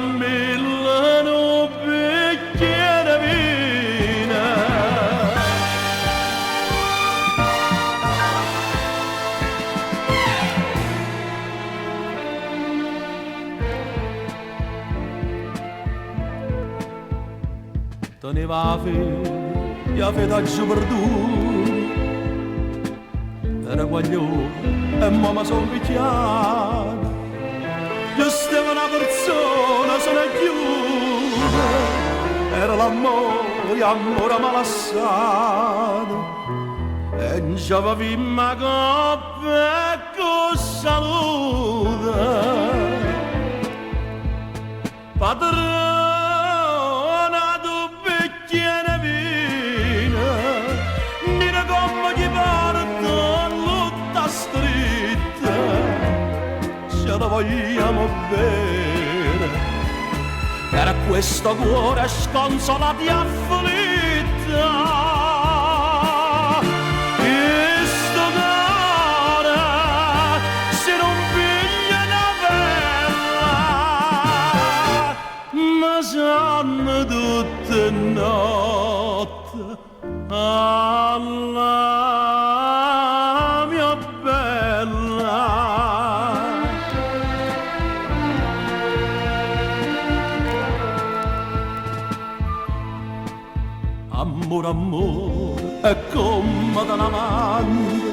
Dammillo nu bicchiere 'e vino. Tenevo 'a fede e 'a fede aggio perduto. Ero guaglione e mo me so' 'nvecchiato. Nce steva na perzona, se n'è ghiuta. Era l'ammore e ammore m'ha lassato. E nce vevimmo 'a coppa e cu salute. Padrona d'o bicchiere 'e vino, niro comme chi porta 'o llutto astritto, ce lo vogliamo bere per questo cuore sconsolato e afflitto. Chisto core si nun piglia na bella, me sonna tutt' 'e notte alla mia bella. Ammore ammore è comme a n'amante,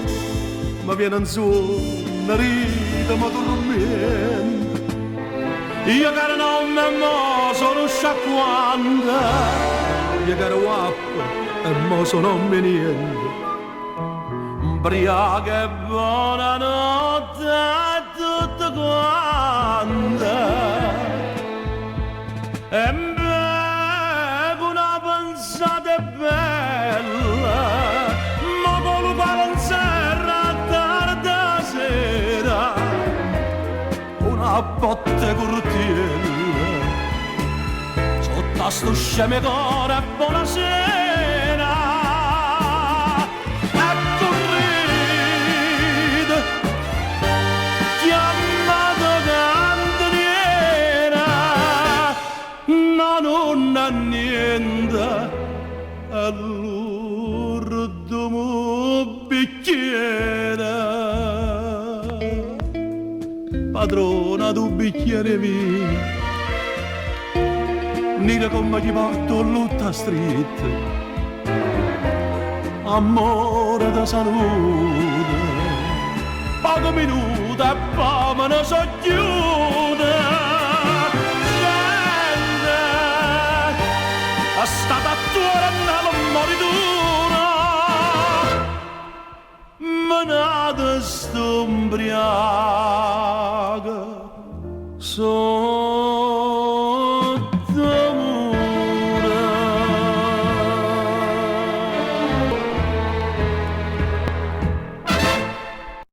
me viene 'nsuonno, ride, me turmiento. Io che ero n'ommo e mo so' nu sciacquante, io che ero guappo e mo so' n'ommo 'e niente. 'Mbriaco e bonanotte a tutte quante. E bevo na pensata bella, ma con lo nserra a tarda sera, una botta 'e curtiello, sotto a sto scemo 'e core bonasera. E currite, chiammate 'o canteniere, no, nun è niente, è l'urdemo bicchiere. Padrona d'o bicchiere 'e vino, niro comme chi porta 'o llutto astritto, ammore te saluta, pochi minute e po' me ne so' ghiuto. Gente, è stata attuorno a moritura, menate sto 'mbriaco.